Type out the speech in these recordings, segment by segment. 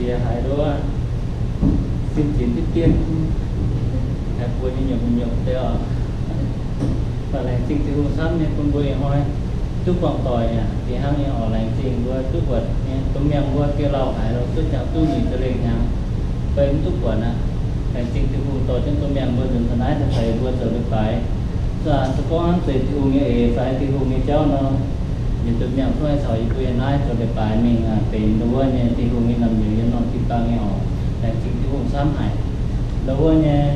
Yie haiz nduov sin zinx diqv dien, haiz buoz nyei nyungc-nyungc deix oc. Mv baac laengz zingh Tin-Hungh camv nyei bun mbuo ih hnoi duqv buangh doic aac, fih hnangv nyei oc. Laengz zingh mbuo duqv buatc nyei domh miangh mbuo gengh lauh haic, lauh cuotv ziangh duqv nyic ziepc lengh hnyangx, fai mv duqv buatc aqv. Laengz zingh Tin-Hungh dorh jienv domh miangh mbuo nzuonx taux naaiv daaih caux yie mbuo zoux leiz-baaix. Se gorngv hnangv zeiz Tin-Hungh nyei eix fai Tin-Hungh nyei jauv nor, yie domh miangh zungv haih caux yie mbuo yiem naaiv zoux leiz-baaix mingh, benx ndon wuov nyei Tin-Hungh nyei naamh nyouz yiem norm jiu-baang nyei oc. Laengz zingh Tin-Hungh camv haic. Ndon wuov nyei,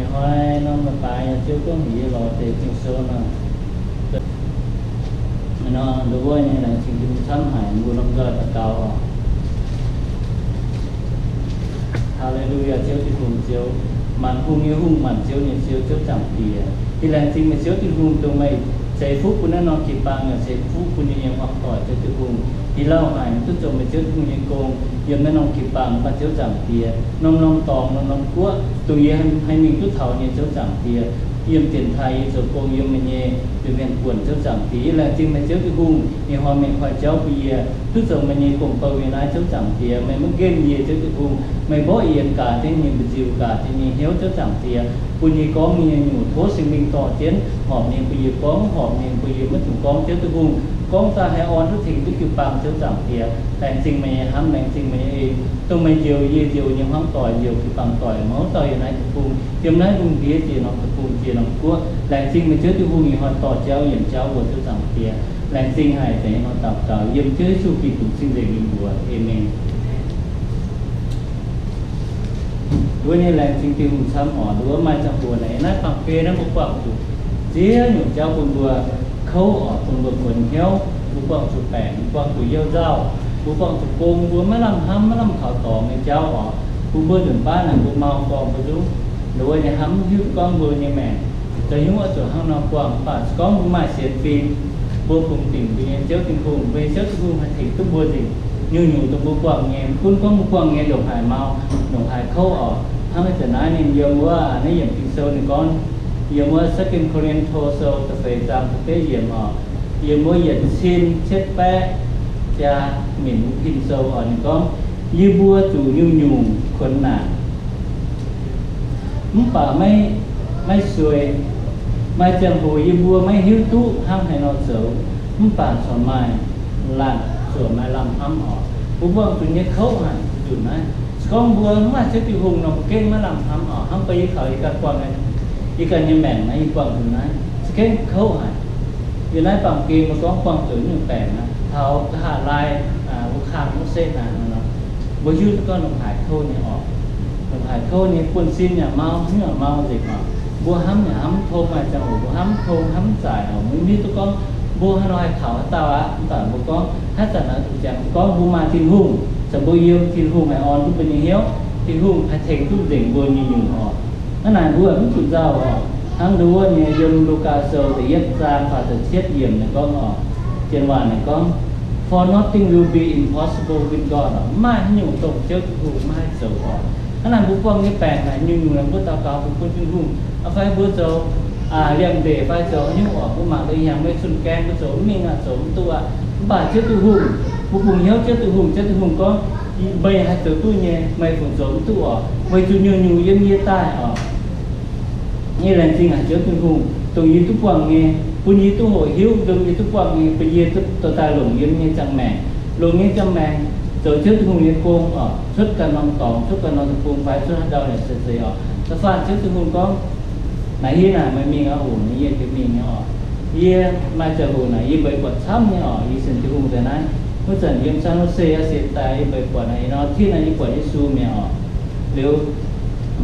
ih hnoi norm leiz-baaix yaac Ziouv gorngv heuc yie lorz deix Ging-Sou nor, ndon wuov nyei laengz zingh Tin-Hungh camv haic, mbuo lomh nzoih daux gaux oc. Haa^le^lu^yaa, Ziouv Tin-Hungh, Ziouv, maanc hungh nyei Hungh, maanc ziouv nyei Ziouv, Ziouv Zaangc Diex. Yie laengz zingh meih Ziouv Tin-Hungh dongh meih ceix fuqv bun naaiv norm jiu-baang, yaac ceix fuqv bun yie nyei hmuangv doic, Ziouv Tin-Hungh. Yie lauh haic mv duqv zoux meih Ziouv Tin-Hungh nyei gong yiem naaiv norm jiu-baang, mv baac Ziouv Zaangc Diex, norm-norm dorngx, norm-norm guoqv, dongh yie haih mingh duqv taux nyei, Ziouv Zaangc Diex, yiem dienx taaih yie zoux gong yiem meih nyei mienh buonc, Ziouv Zaangc Diex. Yie laengz zingh meih Ziouv Tin-Hungh, ih hnoi meih koi jauv bun yie duqv zoux meih nyei gong-bou yiem naaiv, Ziouv Zaangc Diex. Meih maiv nqemh yie, Ziouv Tin-Hungh. Meih mborqv yie yiem gaax jienv nyei mbu'ndiex, gaax jienv nyei hnyouv, Ziouv Zaangc Diex, bun yie gorngv nyei nyungc-nyungc tov Singx Lingh dorh jienv horpc nyei bun yie gorngv, horpc nyei bun yie maiv dungx gorngv, Ziouv Tin-Hungh. Gorngv daaih haih orn duqv tengx duqv jiu-baang, Ziouv Zaangc Diex. Laengz zingh meih nyei hnamv, laengz zingh meih nyei en, dongh meih njoux yie njoux nyei hmuangv doic, njoux jiu-baang doic, mouz dauh yiem naaiv deic-bung, yiem naaiv lungh ndiev jiex norm deic-bung, jiex norm guoqv. Laengz zingh meih Ziouv Tin-Hungh ih hnoi dorh jauv yienc jauv mbuo, Ziouv Zaangc Diex. Laengz zingh haic, dengx ih hnoi daux gaux yiem Ziouv Yesu Giduc cing-nzengc mbuox, Aamen. Nduov nyei laengz zingh Tin-Hungh camv oc. Nduov maaih ziangh hoc naaic, naaiv baamh gen naaiv mbuo buangh zuqc ziex nyungc jauv bun mbuo kouv oc, bun mbuo kuonx hnyouv, mbuo buangh zuqc baengc, mbuo buangh zuqc youh nzauh, mbuo buangh zuqc gong, mbuo maiv lamh hnamv, maiv lamh kaux dorngx nyei jauv oc. Bun mbuo nzunc baav naaic mbuo mau gorngv mbuo zungv nduov nyei hnamv hiuv duqv gorngv mbuo nyei maengc zoux hnyouv oix zuqc hnangv nor buangh, mv baac se gorngv mbuo maaih sienx fim, mbuo bungx dingc mbuo nyei Ziouv Tin-Hungh, mbuo nyei Ziouv Tin-Hungh haih tengx duqv mbuo nzengc nyungc-nyungc dongh mbuo buangh nyei. Mv gunv gorngv mbuo buangh nyei ndongc haaix mau, ndongc haaix kouv oc. Hnangv naaiv zanc naaiv ninh yiem wuov, naaiv yiemc Ging-Sou ninh gorngv, yiem wuov Second Corinthians Sou da'feix zaang da'betv yiemc oc, yiem wuov yietc cin cietv baeqv biaa minc wuov Ging-Sou oc, ninh gorngv, yie mbuo zuqc nyungc-nyungc kuonx naanc, mv baac maiv, maiv suei. Maaih ziangh hoc yie mbuo maiv hiuv duqv hnangv haaix nor zoux, mv baac corc maaih laanh zuoqc maaih lamh hnamv oc. Mbuo buangh zuqc nyei kouv haic nzunc naaiv. Se gorngv mbuo mv maaih Ziouv Tin-Hungh nor, mbuo gengh maiv lamh hnamv oc. Hnangv beiv yie kaux yie ganh buangh, yie ganh nyei maengc naaiv, yie buangh nzunc naaiv za'gengh kouv haic. Yiem naaiv baamh gen mbuo gorngv buangh zuqc nyungc baengc aqv, taux nqa'haav laai, wuov kang wuov setv naaic nor, mbuo hiuv duqv gorngv ndongc haaix kouv nyei oc. Ndongc haaix kouv nyei, buonv-sin yaac mau, hnyouv yaac mau nzengc oc. Mbuo hnamv yaac hnamv mv tong, maaih ziangh hoc mbuo hnamv mv tong, hnamv mv zaic oc. Mbuo hiuv duqv gorngv mbuo haaix nor haih kaux haaix dauh aqv. Mv baac mbuo gorngv haaix zanc naaic zuqc jangx gorngv mbuo maaih Tin-Hungh, caux mbuo yiem, Tin-Hungh haih orn duqv mbuo nyei hnyouv, Tin-Hungh haih tengx duqv nzengc mbuo nyei nyungc oc. Hnangv naaic mbuo mv zuqc nzauh oc. Hnangv nduov nyei yiem Lugaa Sou da'yietv zaang faah da'cietv yiemc naaic gorngv oc, janx waac naaic gorngv, For nothing will be impossible with God oc. Mv maaih haaix nyungc dongh Ziouv Tin-Hungh maiv haih zoux oc. Hnangv naaic mbuo buangh nyei baengc naaic nyungc-nyungc naaic mbuo daux gaux bun Tin-Hungh, fai mbuo zoux liangx-ndeic fai zoux haaix nyungc oc, mbuo mangc gaax yangh mbuo cun gaeng mbuo zoux mv mingh aqv, zoux mv duqv aqv. Mv baac Ziouv Tin-Hungh, mbuo bungx hnyouv Ziouv Tin-Hungh, Ziouv Tin-Hungh gorngv, meih haih zoux duqv nyei, meih fungc zoux mv duqv oc. Weic zuqc nyungc-nyungc yiem yie daaih oc. Yie laengz zingh haic Ziouv Tin-Hungh, dongh yie duqv buangh nyei, bun yie duqv hoqc hiuv, dongh yie duqv buangh nyei, bun yie duqv dorh daaih longc yie nyei ziangh maengc, longc nyei ziangh maengc zoux Ziouv Tin-Hungh nyei gong oc. Cuotv ganh norm dorngx, cuotv ganh norm deic-bung fai cuotv haaix ndau yaac zeiz zeiz oc. Da'faanh Ziouv Tin-Hungh gorngv, naaic yie naaic meih mingh aqv oc, naaic yie jiex mingh nyei oc. Yie maaih ziangh hoc naaic yie mbeix buatc camv nyei oc. Yie sienx Tin-Hungh daaih naaiv, wuov zanc yiem San Jose aqv, sienx daaih yie mbeix buatc naaic, ih nor tih naaic yie buatc Yesu mi'aqv oc. Liuz,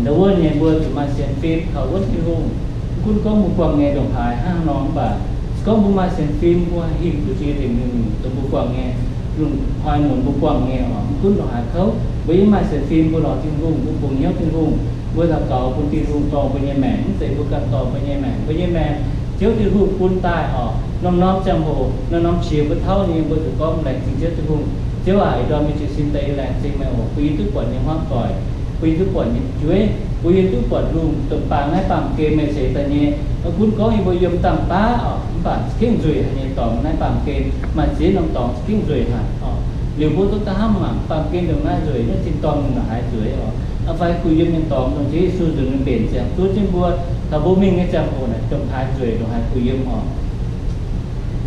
ndau wuov nyei mbuo zuqc maaih sienx fim kaux wuonv Tin-Hungh. Mv gunv gorngv mbuo buangh nyei ndongc haaix hnangv nor, mv baac se gorngv mbuo maaih sienx fim, mbuo hingh duqv jiex nzengc nyungc-nyungc dongh mbuo buangh nyei, lungh hnoi muonz mbuo buangh nyei oc. Mv gunv ndongc haaix kouv, mbuo yie maaih sienx fim, mbuo lorz Tin-Hungh, mbuo bungx hnyouv Tin-Hungh, mbuo daux gaux bun Tin-Hungh dorh mbuo nyei maengc, mv zeiz mbuo ganh dorh mbuo nyei maengc. Mbuo nyei maengc, Ziouv Tin-Hungh bun daaih oc. Norm-norm ziangh hoc, norm-norm qiex mbuo tauv nyei, mbuo zuqc gorngv laengz zingh Ziouv Tin-Hungh. Ziouv aac, ih ndorm yie jiez sin daaih yie laengz zingh meih oc, bun yie duqv buatc nyei hmuangv doic, bun yie duqv buatc nyei fu'jueiv, bun yie duqv buatc lungh ndongc baan naaiv baamh gen meih ceix daaih nyei. Mv gunv gorngv yie mbuo yiem dangh baav oc, mv baac za'gengh nzueic haic nyei dorngx naaiv baamh gen, maaih ziex norm dorngx za'gengh nzueic haic oc. Liuz mbuo duqv daaih hnamv mangc baamh gen ndongc naaiv nzueic, naaiv tin-dorngh ninh haaix nzueic oc. Aa, fai kuh yiem nyei dorngx dongh Yesu nzunc ninh mbenc ziangh zuov jienv mbuo, taux mbuo mingh nyei ziangh hoc naaic, dongh haaix nzueic, dongh haaix kuh yiem oc.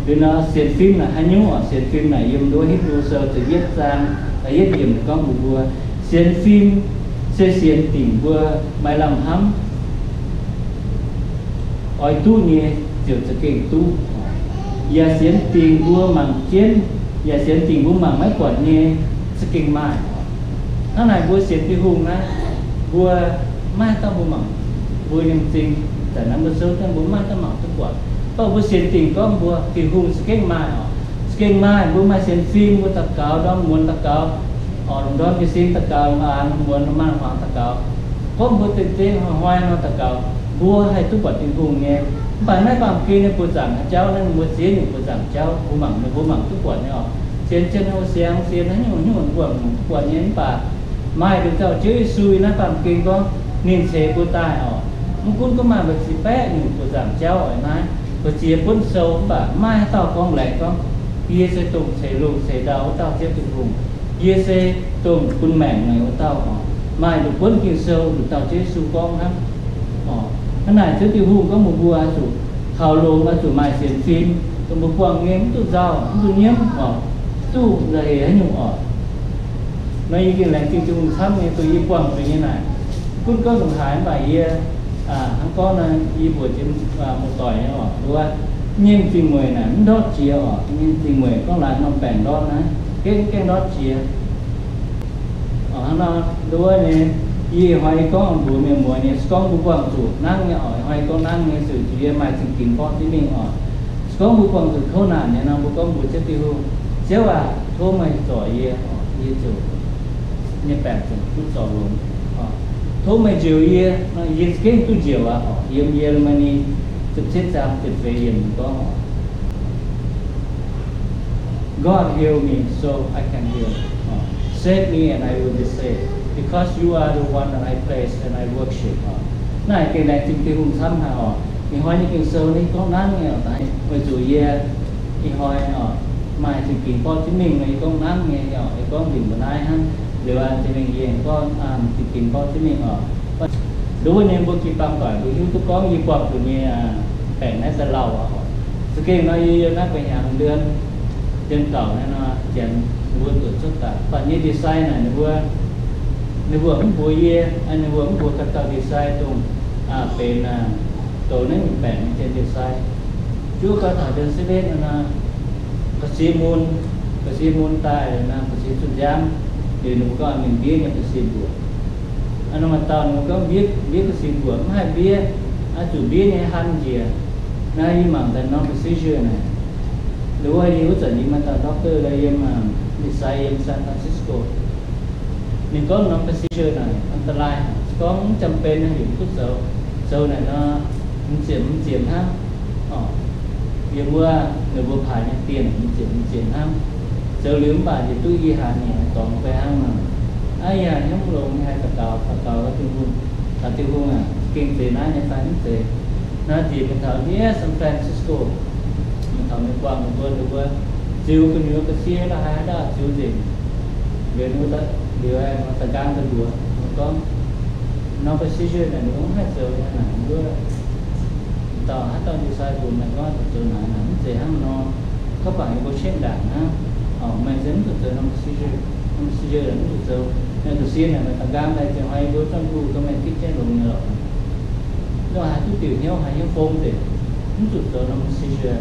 Liuz nor sienx fim naaic haaix nyungc oc? Sienx fim naaic yiem nduov Hipv^lu Sou ziepc yietv zaang da'yietv yiemc gorngv mbuox mbuo, sienx fim se sienx dingc mbuo maaih lamh hnamv, oix duqv nyei ziouc za'gengh duqv, yaac sienx dingc mbuo mangc jienv, yaac sienx dingc mbuo mangc maiv buatc nyei za'gengh maaih. Hnangv naaic mbuo sienx Tin-Hungh naaiv, mbuo maiv dauh mbuo mangc mbuo nyei m'zing, zanc naaiv mbuo souv daaih mbuo maiv dauh mangc duqv buatc. Mv baac mbuo sienx dingc gorngv mbuo Tin-Hungh za'gengh maaih oc. Za'gengh maaih, mbuo maaih sienx fim, mbuo daux gaux ndorm muonz daux gaux, oc, ndorm jiez sin daux gaux, aa, muonz maaih hmuangx daux gaux. Gorngv mbuo dengh dengh hnoi-hnoi nor daux gaux, mbuo haih duqv buatc Tin-Hungh nyei. Mv baac naaiv baamh gen nyei buoz-zaangc nyei jauv naaiv, mbuo ziex nyungc buoz-zaangc jauv, mbuo mangc, mbuo mangc duqv buatc nyei oc. Sienx Ziouv nyei siangx, sienx haaix nyungc nyungc mbuo mangc duqv buatc nyei. Mv baac maaih nduqc dauh Ziouv Yesu yiem naaiv baamh gen gorngv ninh ceix mbuo daaih oc. Mv gunv gorngv maaih mbu'ziex baeqv nyungc buoz-zaangc jauv oix naaiv, mbu'ziex buonv sou, mv baac maaih haaix dauh gorngv laengz gorngv, yie se dongh ceix lungh ceix ndau wuov dauh Ziouv Tin-Hungh. Yie se dongh bun maengc meih wuov dauh oc. Maaih nduqc buonv Ging-Sou nduqc dauh Ziouv Yesu gorngv hnangv oc. Hnangv naaic Ziouv Tin-Hungh gorngv mbuox mbuo oix zuqc kaux longx, oix zuqc maaih sienx fim, dongh mbuo buangh nyei mv duqv nzauh, mv duqv nyiemv oc, duqv nzauh heix haaix nyungc oc. Nor yie gengh laengz zingh Tin-Hungh camv nyei, dongh yie buangh zuqc nyei naaic. Gunv gorngv ndongc haaix mv baac yie, aa, hnangv gorngv nor, yie mbuox jiex, aa, muoz-doic nyei oc, nduov, nyei m'zing mueic naaic mv ndortv jiex oc. Nyei m'zing mueic gorngv laaix norm baengc ndortv naaiv, gaengh gaengh ndortv jiex. Oc, hnangv nor, nduov nyei, yie ih hnoi yie gorngv mbuox mienh muoz nyei, se gorngv mbuo buangh zuqc nangv nyei oc, ih hnoi yie gorngv nangv nyei, zuqc yie maaih zingh ginx borqv jienv mingh oc. Se gorngv mbuo buangh zuqc kouv naanc nyei nor, mbuo gorngv mbuox Ziouv Tin-Hungh, Ziouv aac, tov meih zorc yie oc, yie ziouc nyei baengc ziouc duqv zorc longx oc. Tov meih njoux yie nor, yie za'gengh duqv njoux aqv oc. Yiem Ye^le^mi^ni ziepc cietv zaang ziepc feix yiemc gorngv oc, God heal me so I can heal. Save me and I will be saved, because you are the one that I praise and I worship. Naaiv gengh laengz zingh Tin-Hungh camv haic oc. Ih hnoi nyei Ging-Sou naaiv gorngv nangv nyei oc, weic zuqc yie ih hnoi oc maaih zingh ginx borqv jienv mingh nor, yie gorngv nangv nyei oc, yie gorngv ndingc mbuo naaiv hnangv. Liuz aa, zingh mingh yie gorngv zingh ginx borqv jienv mingh oc. Nduov nyei mbuo jiu-baang doic mbuo hiuv duqv gorngv yie buangh zuqc nyei baengc naaiv daaih lauh aqv oc. Za'gengh nor yie yiem naaiv gu'nyuoz hnyangx เดือน, เดือนเก้า naaiv nor, janx ninh mbuo duqv cuotv daaih, mv baac nyei ndie-sai naaic ninh mbuo, ninh mbuo mv mbuox yie, ninh mbuo mv mbuox dauh dauh ndie-sai dongh benx douz naaiv nyungc baengc nyei janx ndie-sai. Juov gau taux เดือนสิบเอ็ด naaiv nor, ga'sie mun, ga'sie mun daaih nor, ga'sie zunh nziaamv, liuz ninh mbuo gorngv mingh mbiev nyei ga'sie mbuoqc. Aa, nor maaih dauh ninh mbuo gorngv mbiev, mbiev ga'sie mbuoqc mv haih mbiev, aa, zuqc mbiev nyei han njiec. Naaiv yie mangc daaih norm procedure naaic. Liuz wuov yie wuov zanc yie maaih dauh doctor yiem, ndie-sai yiem San Francisco. Ninh gorngv norm procedure naaic อันตราย, gorngv mv จำเป็น naaic, yie mv duqv zoux. Zoux naaic nor, m'ziepc m'ziepc hnangv. Yiem wuov ninh mbuo paaix nyei dienh, m'ziepc m'ziepc hnangv. Zoux liuz mv baac yietc duqv i haaix nyungc dorngx fai hnangv nor. Aa, yie haiz hnyouv longx, yie haiz daux gaux, daux gaux Tin-Hungh, daux Tin-Hungh aac, gengh zeiz naaiv nyei fai mv zeiz. Naaiv nziex mingh taux ndiev San Francisco, mingh taux mienh buangh ninh mbuo, ninh mbuo ziux gu'nyuoz ga'sie la'haaix haaix dauh ziux nzengc. Liuz ninh mbuo, liuz da'nqaang daaih mbuox ninh mbuo gorngv, norm procedure naaic ninh mbuo mv haih zoux naaic, ninh mbuo dauh haaix dauh ndie-sai mbuox meih gorngv zuqc zoux naaic, naaic mv zeiz hnangv nor. Gorngv bangc yie mbuo cengv ndaangc hnangv, meih se mv zuqc zoux norm procedure, norm procedure mv zuqc zoux. Meih ga'sie naaic meih da'nqaang daaih ziouc hnoi yie mbuo zorqv nqu gorngv meih gitv jienv longx nyei lorqc. Nor haiz duqv diuc hnyouv, haiz hnyouv fong deix, mv zuqc zoux norm procedure.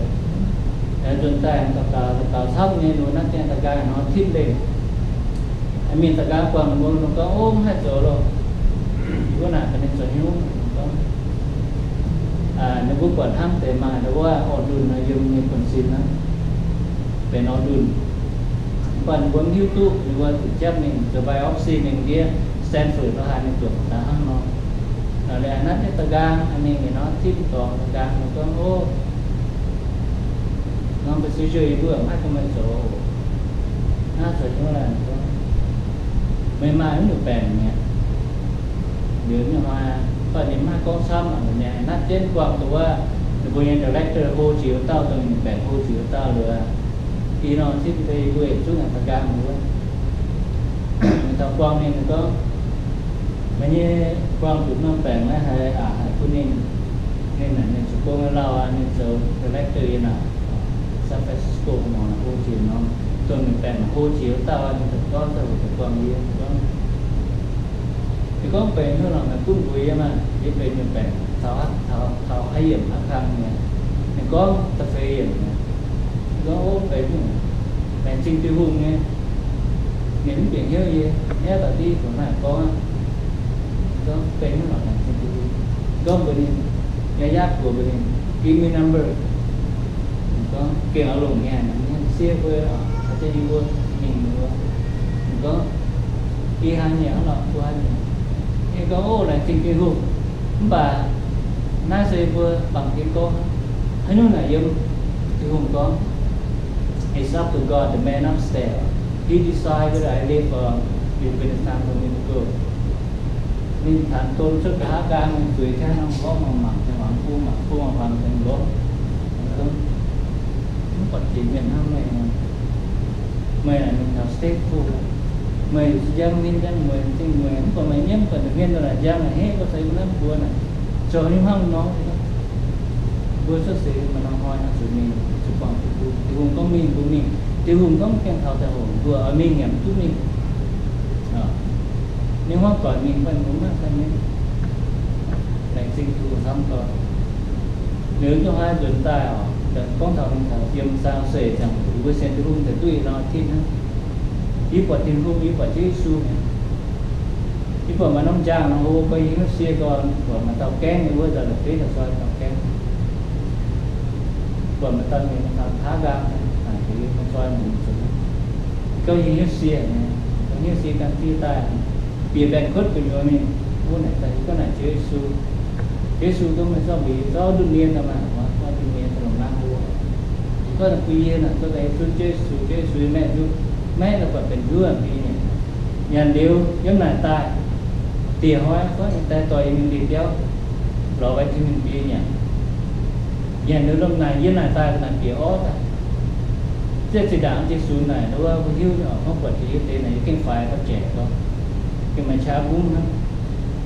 Nzuonx daaih daux gaux, daux gaux camv nyei, ninh mbuo naaiv gaengh da'nqaang nor tipv lengh. Mienh da'nqaang buangh ninh mbuo, ninh gorngv, Ov, mv haih zoux loh. Yie mbuo naaic gaax ninh zoux hnyouv gorngv, ninh mbuo buatc hnamv deix maaih ndau wuov orv ndunh nor, yiem nyei buonv-sin aqv, benx orv ndunh. Mv baac ninh mbuo mv hiuv duqv, ninh mbuo zuqc japv mingh zoux biopsy mingh ndiev Stanford la'haaix mingh duqv daaih hnangv nor. Naaic liuz naaiv deix da'nqaang mingh nor, zipv dorngx da'nqaang nor gorngv, Ov, norm procedure yie mbuo mv haih bun meih zoux. Naaiv zoux hnyouv laanh gorngv, meih maaih mv nyungc baengc mi'aqv. Liuz nyei hnoi, mv baac ninh mv haih gorngv camv, naaiv jienv buangh duqv wuov, ninh mbuo nyei director hlo jiex wuov dauh, dongh ninh baengc hlo jiex wuov dauh liuz, Ih nor cingv deix mbuo yietc zungv naaic daaih nqaang wuov. Ninh taux buangh ninh, ninh gorngv, meih nyei buangh zuqc norm baengc naaiv haiz aqc haic bun ninh. Ninh naaic ninh zoux gong nyei lauh aqv, ninh zoux director yiem naaic San Francisco mangc naaic hlo jiex nor, dongh ninh baengc hlo jiex wuov dauh, ninh daaih gorngv daaih wuov deix buangh yie gorngv, ninh gorngv, benx haaix nor meih gunv mbuox yie maah, yie benx ninh baengc taux, taux, taux haaix yiemc haaix kang nyei. Ninh gorngv da'feix yiemc nyei. Ninh gorngv, ov, benx haaix nyungc, laengz zingh Tin-Hungh nyei. Ninh mv bieqc hnyouv yie, hnyouv da'div zoux naaic gorngv aqv. Ninh gorngv, benx haaix nor laengz zingh Tin-Hungh. Ninh gorngv mbuox ninh, yaac yaac buoz mbuox ninh, give me number. Ninh gorngv, gengh oix longc nyei, ninh siev mbuo, caux jienv yie mbuo mingh wuov. Ninh gorngv, ih hnoi nyei hnangv nor, mbuo hnoi nyei. Ninh gorngv, ov, laengz zingh Tin-Hungh. Mv baac naaiv se yie mbuo bangc Tin-Hungh gorngv, haaix nyungc naaic yiem Tin-Hungh gorngv, it's up to God, the man upstairs. He decide whether I live or when it's time for me to go. Ninh taanx don cuotv nqa'haav nqaang, ninh zueiz tengx norm gorngv mangc mangc tengx wangc bung, mangc bung mangc wangc tengx gorngv, mv buatc jiex mienh hnangv meih. Meih naaic mingh taux state fuqv, meih njang min njang mueiz, zingh mueiz, mv baac meih nyiemv buatc ninh mienh daaih naaic njang naaic, hneiv mbuo caux yie mbuo naaiv mbuo naaic, zoux haaix nyungc hnangv nor. Mbuo cuotv seix maaih norm hnoi naaiv zuqc mingh, zuqc buangh Tin-Hungh, Tin-Hungh gorngv mingh mbuo mingh, Tin-Hungh gorngv gaengh taux ziangh hoc mbuo oix mingh yaac mv duqv mingh. Ninh hmuangv doic mingh, mbuo mv maaih fai mingh. Laengz zingh Tin-Hungh camv doic. Liuz zuqc haaix nzunc daaih oc, gorngv taux mingh taux yiem San Jose ziangh hoc, mbuo sienx Tin-Hungh daaih duqv yietc norm tin hnangv. Yie buatc Tin-Hungh, yie buatc Ziouv Yesu mi'aqv. Yie buatc maaih norm njang nor, o, gorngv yie hnyouv sie gorn, buatc maaih dauh gaengh nyei wuov nzauh la'bieiv daaih zoi dauh gaengh. Buatc maaih dauh mienh taux nqa'haav nqaang, naaic deix yie mbuo zoi mingh zuqc. Gorngv yie hnyouv sie nyei, gorngv hnyouv sie gan dieh daaih, bieqc mbaengx-kuotv gu'nyuoz mingh, wuov naaic daaih yie gorngv naaic Ziouv Yesu. Ziouv Yesu gorngv meih zorqv mbuox yie zorqv nduqc mienh daaih maah, zorqv nduqc mienh daaih longc naaiv hlo. Yie gorngv naaic bun yie naaic, zorqv daaih yie zunv Ziouv Yesu, Ziouv Yesu yie maeqv nduqv, maeqv daaih buatc benx nduov mbi nyei. Nyanc liuz yiem naaic daaih, dieh hnoi gorngv yie daaih dorh yie mingh ndeic biauv, lorz vitamin B nyanc. Nyanc liuz lomh naaic yiem naaic daaih, naaic bieqc orv daaih. Ziouc zinh ndaangc Yesu naaic, wuov mbuo hiuv nyei oc, gorngv buatc jiex yie deix naaic, yie gengh faix gauh jaeqc gorngv, gengh maaih qaqv mbungv hnangv.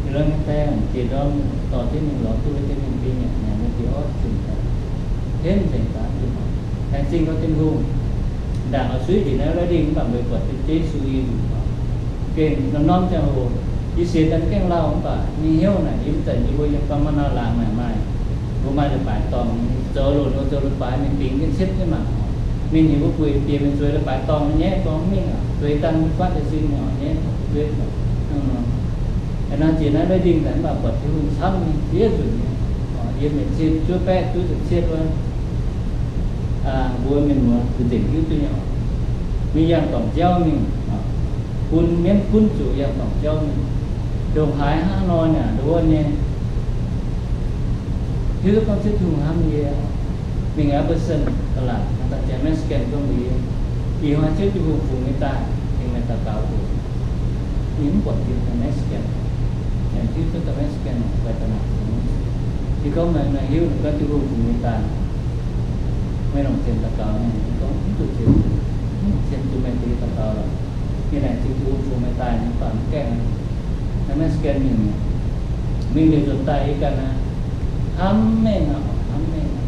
Yie lorz nyei daaih dieh ndorm dorh jienv mingh lorz duqv vitamin B nyanc, nyanc liuz bieqc orv zunc daaih, henv nzengc daaih nzunc oc. Laengz zingh gorngv Tin-Hungh, ndaangc oix suiv njiec naaiv Redding mv baac meih buatc Ziouv Yesu yie nzunc oc. Gengh norm-norm ziangh hoc, yie sienx daaih gengh lauh mv baac nyei hnyouv naaic, yie mv zeiz yie mbuo yiem Guatemala laangz naaic maaih, mbuo maaih leiz-baaix dorngh, zoux loz-hnoi zoux leiz-baaix mingh dingx jienv cietv jienv mangc oc. Mingh ninh mbuo bueix bieqc mingh zueiz leiz-baaix dorngh nyei nyaiv gorngv mingh oc, zueiz dangh mbuo guaatv deix sin oc, nyaiv zueiz oc. Hnangv nor jiex naaiv Redding daaih mv baac buatc Tin-Hungh camv nyei ziex nzunc nyei. Yiem yietc cin juov baeqv juov ziepc cietv wuov, mbuo mienh muoz za'gengh hiuv duqv nyei oc. Mingh yangh dorngc jauv mingh, bun mienv gunv zuqc yangh dorngc jauv mingh. Ndongc haaix hnangv nor yaac nduov nyei. Hiuv duqv gorngv Ziouv Tin-Hungh hnamv yie. Mingh Albertson ตลาด, maaih dauh janx Mexican gorngv mbuox yie, ih hnoi Ziouv Tin-Hungh fungx yie daaih, mingh meih daux gaux oc. Yie mv buatc jiex dauh Mexican, aengx hiuv duqv dauh Mexican fai da'naaic. Yie gorngv, meih hiuv ninh gorngv Tin-Hungh fungx yie daaih, meih longc cien daux gaux nyei? Ninh gorngv, mv zuqc cien, mv zuqc cien, zuqc meih deix daux gaux lorqc. Yie laengz zingh Tin-Hungh fungx meih daaih nyei, mv baac mv gaengh aqv. Naaiv Mexican mienh, mingh liuz nzuonx daaih yie ganh aqv, hnamv mengh aqv, hnamv mengh aqv.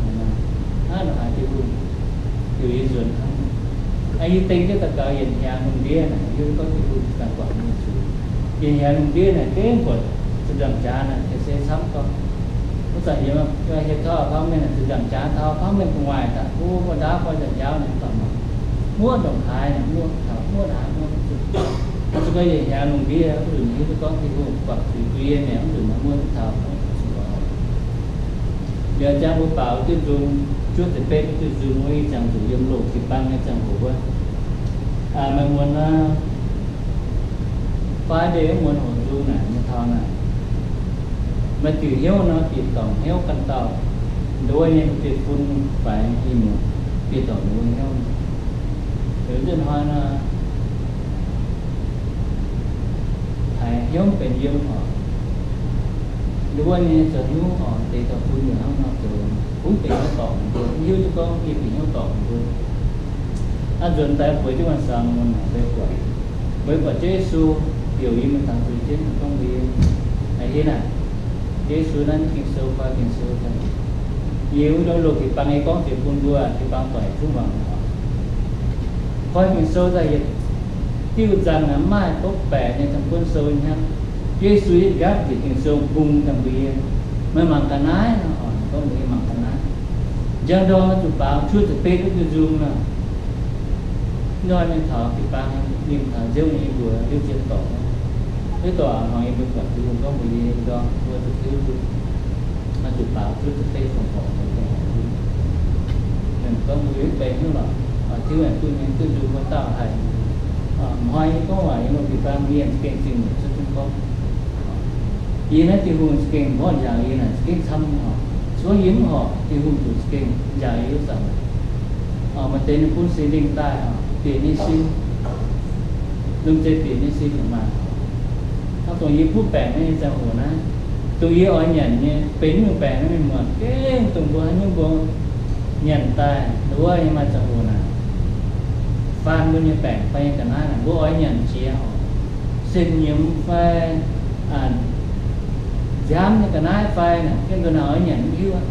Hnangv nor haiz Tin-Hungh heuc yie nzuonx hnangv. Aa, yie dengh jienv daux gaux yietc hnyangx lungh ndiev naaic, yie gorngv Tin-Hungh ganh guangc yie zuiz. Yietc hnyangx lungh ndiev naaic gengh buatc zuqc nzangc jaax naaic ga'sie camv gorngv. Wuov zanc yie hieh taux hnangv mengh naaic, zuqc nzangc jaax taux hnangv mengh gu'nguaaic daaih, wuov, wuov ndaauv gorngv nzangc jaax naaic, mv baac muoqv ndongc haaix naaic, muoqv taux muoqv haaix muoqv zuqc. Zuqc gorngv yietc hnyangx lungh ndiev, mv nzunc hiuv duqv gorngv Tin-Hungh guangc zuiz bun yie mi'aqv, mv nzunc naaiv muoqv taux muoqv zuqc. Liuz jangx mbuo baaux diuh nzung, juov ziepc betv diuh nzung wuov, ih zanc zuqc yiem loz jiu-baang nyei ziangh hoc wuov, maaih muonz aqv, Friday wuov muonz hoc nzung naaic, nyei taux naaic, maaih diuc hnyouv nor, bieqc dorngc hnyouv ganh dauh. Nduov nyei mbuo biei fun faix ih muonz, bieqc dorngc nduov hnyouv. Liuz nzunc hnoi nor, haiz hnyouv benx yiem oc. Nduov nyei zoux hnyouv oc, deix dauh fun yietc hnangv nor zoux, kungx benx hnyouv dorngc mbuo, hiuv duqv gorngv bieqc hnyouv dorngc mbuo. Aav nzuonx daaih bueix jienv ganh saamx mun naaic, mbuo buatc, mbuo buatc Ziouv Yesu heuc yie mingh taux zuiz jienv, gorngv mbuox yie, Aa, yie naaic, Yesu naaiv Ging-Sou, koi Ging-Sou daaih. Yie wuov ndoqv loz jiu-baang yie gorngv jiex bun mbuo, jiu-baang doic zungv muangx. Koi Ging-Sou daaih yietc diuh nzangc aqv, maaih bopv baeqc nyei da'buonv sou nyei hnangv. Yesu yietv nqaapv njiec Ging-Sou bung daaih mbuox yie, meih mangc ga'naaiv nor, gorngv mbuox yie mangc ga'naaiv. Njang ndorm zuqc baaux cuotv ziepc betv duqv nzung nor. Hnoi mingh taux jiu-baang, mingh taux nziouv nyei mbuox liuz zien dorngx. Liuz dorngx hnoi yie mbuo buatc Tin-Hungh gorngv mbuox yie, ndorm mbuo zuqc hiuv duqv, zuqc baaux cuotv ziepc betv fongc horc, fongc horc. Ninh gorngv mbuox yie mv benx haaix nyungc lorqc, tiuv aengx duqv nyei, duqv nzung mbuo dauh haic. Hnoi yie gorngv waac yie lungh jiu-baang mienh gengh zingh nyeic cuotv jienv gorngv, yie naaiv Tin-Hungh za'gengh mborqv njaaux yie naaic za'gengh camv nyei oc. Se gorngv yie mv horpc, Tin-Hungh zuqc za'gengh njaaux yie wuov zanc. Maaih deix ninh bun Singx Lingh daaih oc, bieqc nyei sin, lomh nzoih bieqc nyei sin yaac maaih. Hnangv dongh yie butv baengc nyei ziangh hoc naaiv, dongh yie oix nyanc nyei, benx nyungc baengc naaiv mienh muoc gengh dongh mbuo haaix nyungc mbuo nyanc daaih nduov nyei maaih ziangh hoc naaic, faan mbuo nyei baengc fai nyei ga'naaiv naaic, mbuo oix nyanc jiex oc, sen-nyimx fai nziaamv nyei ga'naaiv fai naaic, gengh nduov naaic oix nyanc mv hiuv aqv.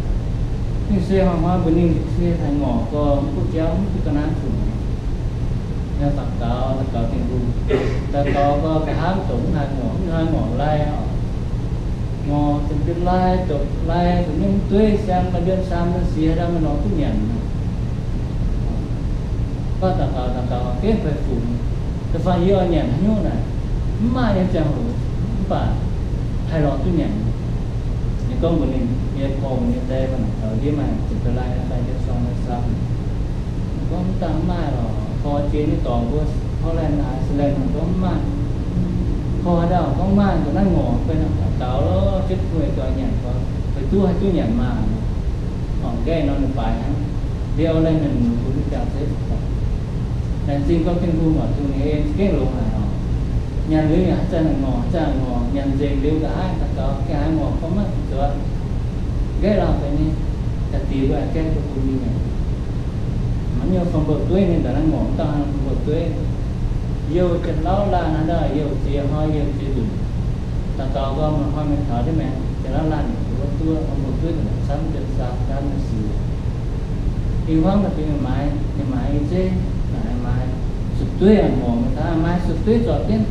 Ninh se hnoi-hnoi mbuo ninh se haih ngorc gorx mv duqv jauv, mv duqv ga'naaiv funx. Daux gaux, daux gaux Tin-Hungh, daux gaux gorx nqa'haav mv dongz mv haih ngorc, mv haih ngorc lai oc. Ngorc zinh deix lai, dopc lai, zuqc nyungc dueiv siang maaih ndien saam ndien siec daaih maaih norm duqv nyanc. Gorngv daux gaux daux gaux gengh fai funx. Da'faanh yie oix nyanc haaix nyungc naaic, mv maaih nyei ziangh hoc mv baac haih lorz duqv nyanc. Ninh gorngv mbuox ninh nyei porv, mbuox ninh nyei die, mbuo naaic taux ndiev maaih zinh deix lai fai ndien saam lai saam. Ninh gorngv mv dangh mv maaih lorqc, porv jiex nyei dorngx mbuo Holland, Iceland, ninh gorngv mv maaih. Porv haaix dauh gorngv maaih, dongh naaiv ngorc fai naaiv daux gaux lorqc, jienv kuh doix nyanc gorx, fai duqv haih duqv nyanc maah. Orqc, nqaeqv nor ninh baaix hnangv. Liuz laih ninh bun ninh jangx zeiv. Laengz zingh gorngv Tin-Hungh oc, Tin-Hungh nyei en gengh longx haic oc. Nyanc liuz yaac haaix zanc ngorc, haaix zanc ngorc, nyanc nzengc liuz nqa'haav daux gaux, gengh haaix ngorc gorngv maiv zuqc zuov. Nqaeqv lauh deix nyei, da'diex mbuo aengx gaeqv duqv bun mingh nyanc. Maiv nyungc fong mbouh dueiv nyei, da'naaiv ngorc mv dauh fong mbouh dueiv. Youh jienv lauv laanh hnangv, youh ziex hnoi youh ziex nzunc. Daux gaux gorngv maaih hnoi mingh taux ndiev maengx, jienv lauv laanh wuov duqv fong mbouh dueiv daaih camv jienv saau gaanv maaih sic. Ih hmuangv naaic bun ninh maaiz, ninh maaiz i zeiv, ninh maaiz su'dueiv a'hneiv mingh taux, maaiz su'dueiv zorpc jienv.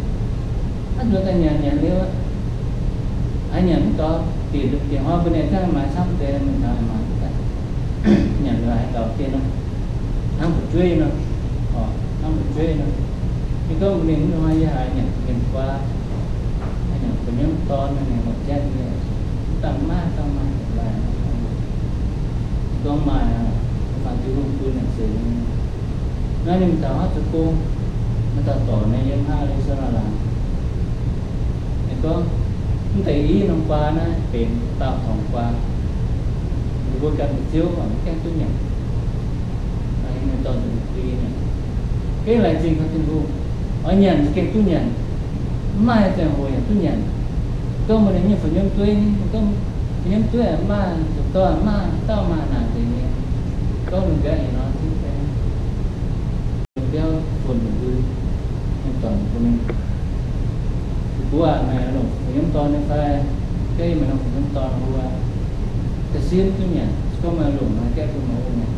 Aav nzuonx daaih nyanc nyanc liuz, haiz nyanc mv gaux, dingc dingc hnoi mbuo ninh ganh maaiz camv deix mingh taux maaiz daaih. Nyanc liuz haiz gaux dien nor, hnangv fu'jueiv nor, hnangv fu'jueiv nor. Yie gorngv mbuox ninh, hnoi yie haiz nyanc mienh guaa, haiz nyanc fu'nyiemv dorn, ninh muoz-jatv nyei, dangh maaih dangh maaih lai. Gorngv maaih, faanh Tin-Hungh bun nyanc seix nyei. Naaiv ninh taux haav zoux gong, maaih dauh dorc nyei yiem haav Arizona laangz. Ninh gorngv, mv deix i norm guaa naaiv benx daauh torngx guaa. Ninh mbuo ganh mbu'ziex oc, mv gaengh duqv nyanc. Ninh dorh nzunc bun yie nyanc. Gengh laengz zingh taux Tin-Hungh, oix nyanc za'gengh duqv nyanc. Mv maaih ziangh hoc yaac duqv nyanc. Gorngv mbuox ninh nyei fu'nyiemv dueiv, gorngv fu'nyiemv dueiv maaih, zuqc dorh maaih, dauh maaih naaic nzengc nyei. Gorngv ninh mbiauz ih nor zipv baeng, mbiauz funx nzengc lui, ninh dorc bun ninh, mbuo aac, meih longc fu'nyiemv dorn nyei fai? Gengh meih longc fu'nyiemv dorn mbuo ga'simv duqv nyanc, se gorngv meih longc naaiv gaeqv bun meih wuov nyanc.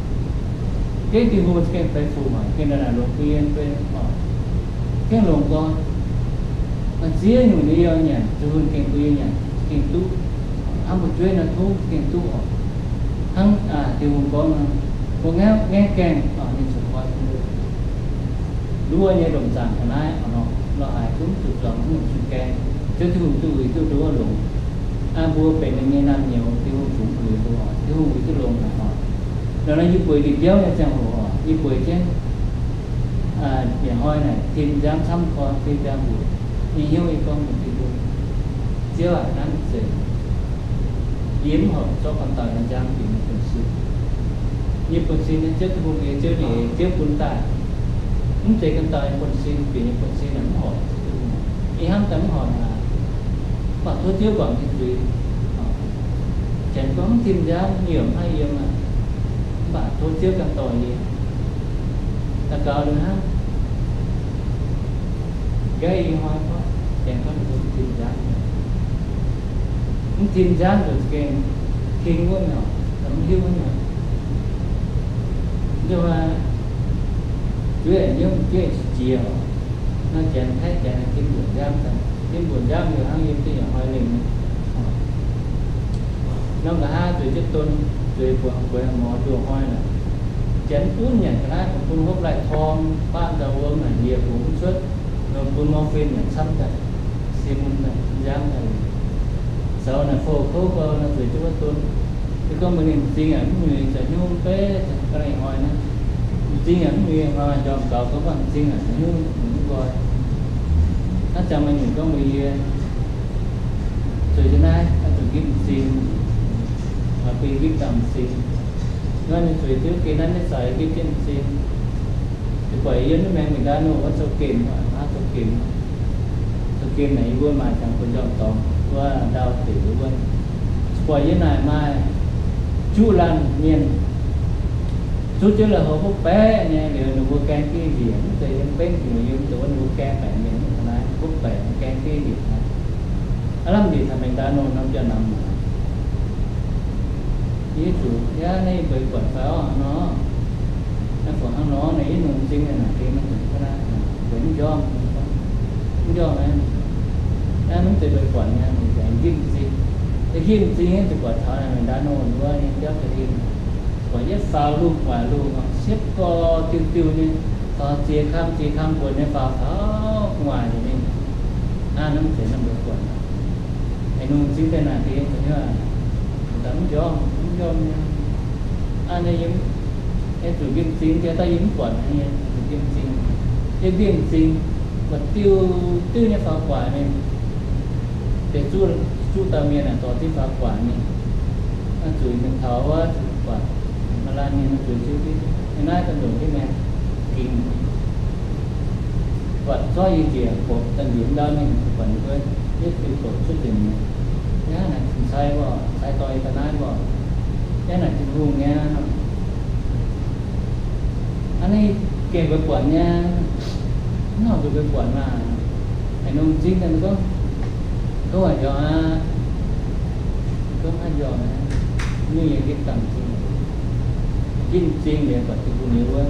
Gengh Tin-Hungh za'gengh fei fungc oc, gengh naaic longx bun yie fei oc. Gengh longx gorx, maaih ziex nyungc nyei yie nyanc, Tin-Hungh gengh bun yie nyanc, gengh duqv. Hnangv mbu'jueiv nor tov gengh duqv oc. Hnangv Tin-Hungh gorngv nor, mbuo ngaeqv gaengh oc, ninh ziouc koi bun mbuo. Nduov nyei lomc zaangc ga'naaiv oc nor, lorh haic zungv zuqc zuangx nyungc sun gaeng. Ziouv Tin-Hungh duqv uix duqv nduov longx. Aa, mbuo benx ninh nyei naamh nyouz, Tin-Hungh zungv uix mbuo oc, Tin-Hungh uix duqv longx haic oc. Nor naaiv yie bueix ndie-biauv nyei ziangh hoc oc, yie bueix jienv bieqc hnoi naaic tim nziaamv camv gorn, tim nziaamv mbuoqc. Yie hnyouv yie gorngv mbuox Tin-Hungh, Ziouv aac, naaiv mv zeiz yie mv horpc zorqv ganh dauh nyei nziaamv bieqc nyei buonv-sin. Nyei buonv-sin naaiv Ziouv Tin-Hungh nyei, Ziouv nyei, Ziouv bun daaih. Mv zeiz ganh dauh nyei buonv-sin, bieqc nyei buonv-sin naaic mv horpc. Ih hnamv daaih mv horpc aqv. Mv baac tov Ziouv guangc nyei zuiz. Janx gorngv mv tim nziaamv, yie mv haih yiem aqv. Mv baac tov Ziouv ganh dorh yie. Daux gaux liuz hnangv, nqaiv i hnoi gorngv, janx gorngv mbuo mv tin nziaamv, mv tin nziaamv nzunc gengh king wuov nyei, mv hiuv wuov nyei. Zuov hnyouv jiex jiex, nor janx Taiv janx tin mbuoqc nziaamv, tin mbuoqc nziaamv liuz hnangv yiem zinh yaac hnoi lengh. Nor nqa'haav zueiz jienv don, zueiz buatc bueix mor nduoh hnoi naaic, janx gunv nyanc ga'naaiv, bun hopv laih torng, baamh nzauh wuom naaic njiec bungx mv cuotv, nor bun morphine naaic camv daaih, se mun daaih, nziaamv daaih. Zoux naaic fou kouv gau nor zueiz jienv wuov don. Se gorngv mbuo ninh m'zing yaac mv nyuiz, zoux hnyouv mv beiv, ga'naaiv hnoi naaiv, m'zing yaac mv nyuiz hnoi, njormh gaux gorngv m'zing yaac zoux hnyouv mv nqoi. Hnangv jangx maaih nyungc gorngv mbuox yie, zueiz jienv naaiv, zuqc nqipv m'zing, bun nqipv dangh m'zing. Nor ninh zueiz jienv geh naaiv maiv zaux, nqipv jienv m'zing. Ninh buatc yie nyei maengx mingh ndau nor wuov zouv gemh, aav zouv gemh. Zouv gemh naaic yie mbuo maaih jangx buonc njormh dorngx wuov ndau deix wuov. Buatc yie naaic maaih juqv laanh mienh zuqv jienv la'houv butv baeqc nyei, liuz ninh mbuo gaeng div njiec, mv zeiz yiem benv njiec, yiem zuqc ninh mbuo gaeng baeqc mienh, mv zeiz naaiv butv baeqc gaeng div njiec. Aav lamh njiec taux maengx ndau nor, norm biauv-namx maaic. Yie zuqc, yaac naaiv yie mbuo buatc fai orv hnangv nor, naaiv fungc hnangv nor naaic, yie nungx m'zing naaic, naaic gengh maiv zuqc ga'naaiv, mbuo mv njormh, mv njormh aqv. Naaiv mv zeiz mbuo buatc nyei, ninh nqipv m'zing. Yie nqipv m'zing, yie zuqc buatc taux naaic maengx ndau nor wuov nyei biauv ga'hlen, buatc yietv faaux lungh waaic lungh, siepv gorx diuh diuh nyei, faaux ziex kamv ziex kamv buonc nyei faaux taux gu'nguaaic nzengc mingh. Aav, naaiv mv zeiz naaiv mbuo buatc. Haaix nungc m'zing daaih naaic gengh, mv njormh, mv njormh nyei. Aav, naaiv yie, yie zuqc nqipv m'zing, jiex daaih yie mv buatc nyei, zuqc nqipv m'zing. Yie nqipv m'zing, buatc diuh diuh nyei faaux gu'nguaaic mingh. Deix zuqv, zuqv dauh mienh naaic dorh jienv faaux gu'nguaaic mingh. Zuqc mingh taux wuov, zuqc buatc maaih laanh mienh zuqc jienv, yie naaiv daaih ndongc jienv maengx gingx. Buatc zorqv yie njiec bopc daaih njiec ndau mingh, buatc ninh mbuo yietv diuh bopc cuotv nzengc mi'aqv. Yaac naaic cin-sai mborqc, sai dorh yie daaih naaiv mborqc. Yaac naaic Tin-Hungh nyei. Hnangv naaiv gengh mbuo buatc nyei, mv horpc zuqc mbuo buatc maah. Haaix nungc m'zing daaih gorngv, gorngv haaix njormh aqv, gorngv haaix njormh aqv, mingh yiem gitv dangh m'zing, gitv m'zing liuz buatc Tin-Hungh nyei wuov.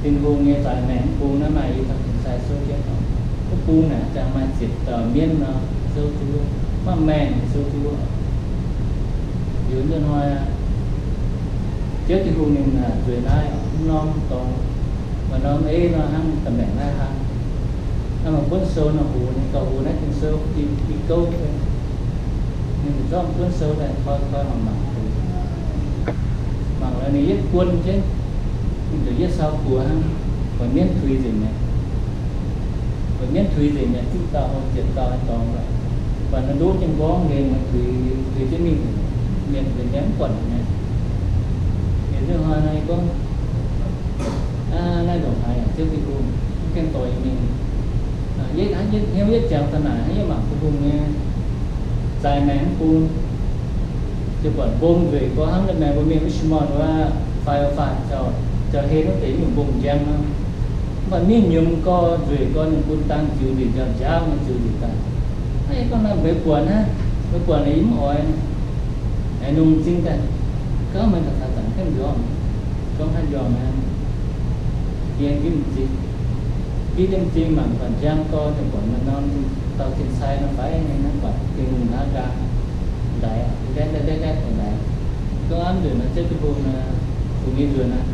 Tin-Hungh nyei zaaix maengc mv bung naaiv maaih yie taux cin-sai souv jienv, wuov bung naaic ziangh maaih ziepc dauh mienv nor souv duqv, maaih maengh souv duqv. Liuz nzunc hnoi aqv, Ziouv Tin-Hungh ninh zueiz naaiv mv norm dorngx, maaih norm ei nor hnangv da'maengc naaiv hnangv. Naaiv maaih buonv sou nor, hux ninh gauh hux naaiv Ging-Sou, Ging-Gouv, ninh zorqv buonv sou daaih koi koi mangc mangc, mangc lorz ninh yietv guon jienv, ninh zuqc yietv sau buoz hnangv, buatc mienv tuix nzengc mi'aqv. Buatc mienv tuix nzengc mi'aqv, juqv dauh hlo ziepc dauh nyei dorngx lorqc. Buatc ndoqv jienv nqorngv nqaengc, tuix, tuix jienv mingh, mienh nzengc mi'aqv, mv buatc mi'aqv. Liuz nzunc hnoi nor yie gorngv, naaiv ndongc haaix yaac Ziouv Tin-Hungh mv gaengh dorh yie mingh. Yietv, yietv hnyouv yietv jangx daaih naaic, yietv mangc Tin-Hungh nyei zaaix maengc mv bung, ziouc buatc mbong nzueic gorx hnangv deix maengx mbuo mienh wuov Simon wuov, fai fai caux, caux hlen wuov deix nyungc mbong njang nor. Mv baac mienh nyomc gorx nzueic gorx ninh bun dang ziux nzengc, nziaaux nziaaux nyei ziux nzengc daaih. Naaiv yie gorngv naaiv mbuo buatc naaiv, mbuo buatc naaic yie mv oix. Haaix nungc m'zing daaih, gorngv meih daaih caux zanc gaengh njormh, gorngv haaix njormh naaiv, yie gitv m'zing, gitv m'zing mangc buatc njang gorx, buatc maaih norm dauh cing-sai nor fai, naaiv buatc Tin-Hungh hnangv nqaang ndaix, ndaix ndaix ndaix ndaix ndaix. Gorngv hnamv nzunc nor Ziouv Tin-Hungh nor, fungx yie nzuonx aqv,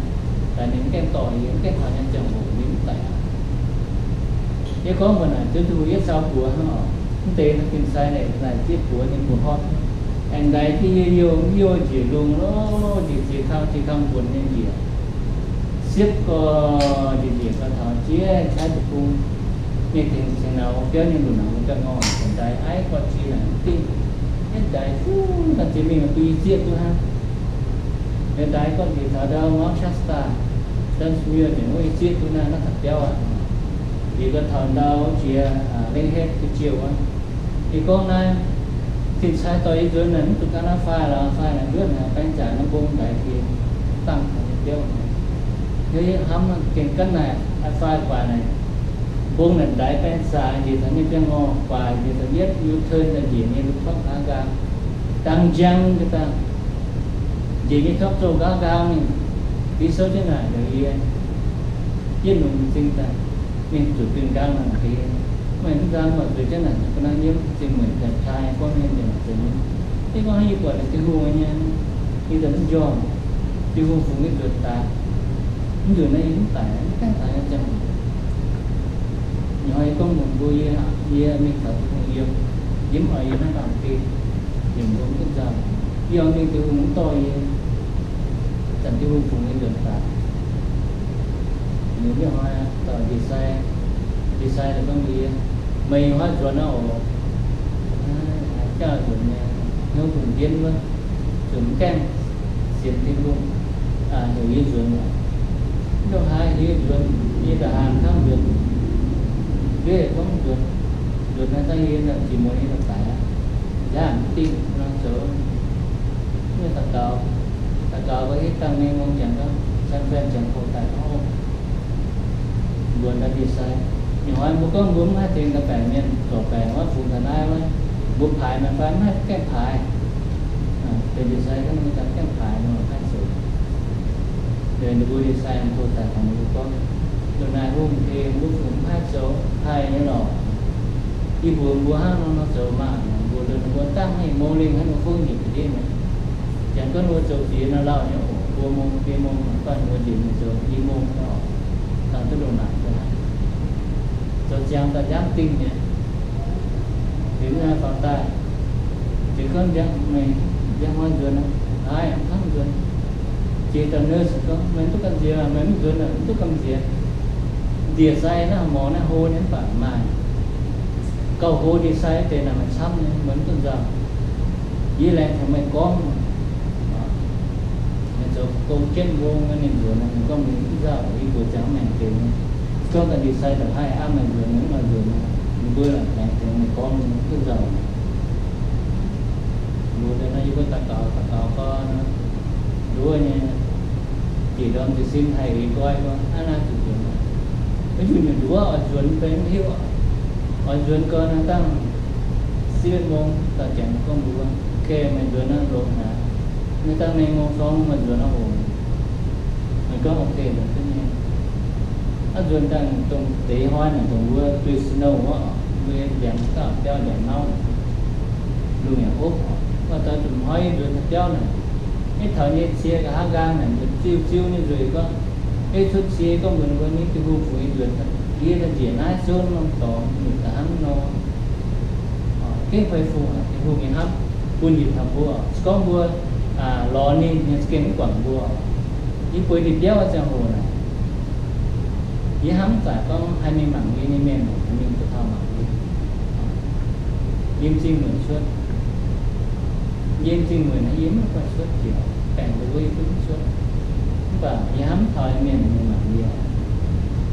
daaih ninh mv gaengh dorh yie, mv gaengh taux nyei ziangh hoc yie mv daic aqv. Yie gorngv mbuox naaic, Ziouv Tin-Hungh yietv sau buoz hnangv oc. Mv deix cing-sai naaic, naaic zieqv buoz nyei buoz hopv, aengx ndaix jienv yie youh, youh njiec lungh loh, njiec ziex kang, ziex kang nquonx nyei njiec. Siepv gorx njiec njiec gau taux jiex Taiv deic-bung, mingh tengx cingx nauz biauv nyei luc nauz biauv ngorc, ndaix aiv gorx-jiex naaic mv dingh. Yietv ndaix duqv daaih ziex mingh bun yie zieqv duqv hnangv. Liuz ndaix gorngv njiec taux ndau Mount Shasta, Johnsonville nzengc wuov, yie zieqv duqv naaiv, naaiv taux biauv aqv. Njiec gau taux ndau jiex Lengh Hetv, Georgia wuov. Yie gorngv naaiv, cing-sai dorh yie nzuonx naaic mv zuqc ga'naaiv fai lorz fai naaic nduov naaic baeng jaax naaiv mbong ndaix jiex dangh taux nyei biauv. Hnyouv hnamv gengh ga'naaiv naaic, aa fai guaax naaic, mbong naaic ndaix baeng saax njiec taux nyei biangh ngorh, guaax njiec taux yietv U-turn daaih njiec nyei lungh torqv nqaang nqaang, dang njang ga'dangh, njiec nyei torqv zouh nqaang nqaang mingh. Yie souv jienv naaic ndongc yie, yie longx m'zing daaih, ninh zuqc dunh nqaang naaic deix. Maaih mv nzang maaih zueiz jienv naaic, ga'naaiv nyiemv zingh mueic daaih taa nyei gorngv mienh njiec naaic zengx. Yie gorngv yie buatc ninh Tin-Hungh nyei, yie daaih mv njormh, Tin-Hungh fungx nyei nzuonx daaih, mv nzuonx naaiv yie mv daic, mv gaengh daic nyei ziangh hoc. Nyei hnoi yie gorngv mbuox mbuo, yie, yie mingh taux Tin-Hungh yiem, yie mv oix yiem naaiv baamh gen, yiem mbuo mv duqv nzauh. Yie oix mingh Tin-Hungh mv dorh yie, zanc Tin-Hungh fungx yie nzuonx daaih. Ninh mv hnoi dorh ndie-sai, ndie-sai daaih gorngv mbuox yie, meih hoiv nzuonx aqv oc. Jauv nzuonx nyei, hnyouv bun mbienv wuov, zuqc mv gaengh sienx Tin-Hungh, heuc yie nzuonx oc. Mv dongh haaix heuc yie nzuonx, yie daaih haangh hnamv nzuonx. Yie gorngv nzuonx, nzuonx naaiv dangh yie nziex muonz yie daaih daic aqv. Nziaamv mv dingh nor zoux, mv daux gaux, daux gaux gau hietv dangh mengh mong janx gorngv, San Fran janx-hoc daaih gorngv, mbuox ndau ndie-sai, ninh hnoi mbuo gorngv mbuo mv haih tengx daaih baengc mienh zorc baengc wuov, fungx taux naaiv wuov, mbuo paaix mangc fai mv haih gaengh paaix. Deix ndie-sai gorngv mbuo daaih gaengh paaix nor haih zoux. Deix ninh mbuo ndie-sai mbuo daaih taux ninh mbuo gorngv, ndongc naaic hungh deix mbuo fungx mv haih zoux, haih nyei lorqc. Yie mbuox mbuo hnangv nor nor zoux maah. Mbuox ninh mbuo dangh hengh mong lingh hnangv nor fungv njiec ga'ndiev mi'aqv. Janx gorngv ninh mbuo zoux ziex nor lauh nyei oc, mbuo mong, mbuo mong, gorngv ninh mbuo njiec mingh zoux i mong nor, dangh duqv ndongc naaic zoux ziangx daaih nziaamv dingh nyei. Liuz naaiv faaux daaih, ziouc gorngv nziaamv, meih nziaamv hnoi nzuonx aqv? Aav, hnamv nzuonx. Jiex dauh nurse gorngv, meih mv duqv gamh nziex, meih mv nzuonx aqv, mv duqv gamh nziex. Ndie-sai naaiv morz naaiv hlo nyei mv baac maaih gauh hlo ndie-sai deix naaic maaih camv nyei, meih mv duqv nzauh. Yie laengz tengx meih gorngv. Meih zoux gong jienv mbong, ninh nzuonx, ninh gorngv ninh mv nzauh, yie mbuox ziangx maengc deix nyei. Gorngv daaih ndie-sai daaih haih aqv, meih nzuonx, meih mv oix nzuonx, ninh mbuo laengz tengx meih gorngv, ninh mv duqv nzauh. Mbuo deix nor yie mbuo daux gaux, daux gaux gorn nduov nyei, jiex ndorm jiez sin haih eix nqoi gorn aav naaiv zuqc nzuonx. Mv nyungc nduov oix nzuonx benx mv hiuv. Oix nzuonx gorn naaiv dangh siv mbong daaih janx gorngv mbuox, Okay, meih nzuonx naaiv longx haic. Naaiv dangh mengh mong sorng meih nzuonx oc. Meih gorngv okay longx duqv nyei. Aav nzuonx daaih dongh deix hnoi naaic dongh mbuo duih snow wuov, mbuo ndiangx dauh biauv ndiangx nauv, lungh yaac hopv oc. Maaih deix zuqc hnoi yie nzuonx taux biauv naaic, maiv taux nyei cie nqa'haav nqaang naaic, ziuh ziuh nyei nzueic gorngv, maiv cuotv cie gorngv mbuox ninh mbuo, Mienh Tin-Hungh fungx yie nzuonx, yie daaih njiec naaiv zunv norm dorngx nyutc daaih hnangv nor. Gengh fai fungx aqv, Tin-Hungh nyei hnamv bun njiec taux mbuo. Se gorngv mbuo lorz ninh, ninh za'gengh mv guangc mbuo. Yie bueix ndie-biauv ziangh hoc naaic, yie hnamv mv zaqc gorngv haih mingh mangc yie nyei mienh, haih mingh zuqc taux mangc yie. Yiem zingh mueic cuotv. Yiem zingh mueic naaiv yie mv haih cuotv jiex, baengc nduov yie duqv mv cuotv. Mv baac yie hnamv mv taux mienh mingh mangc yie.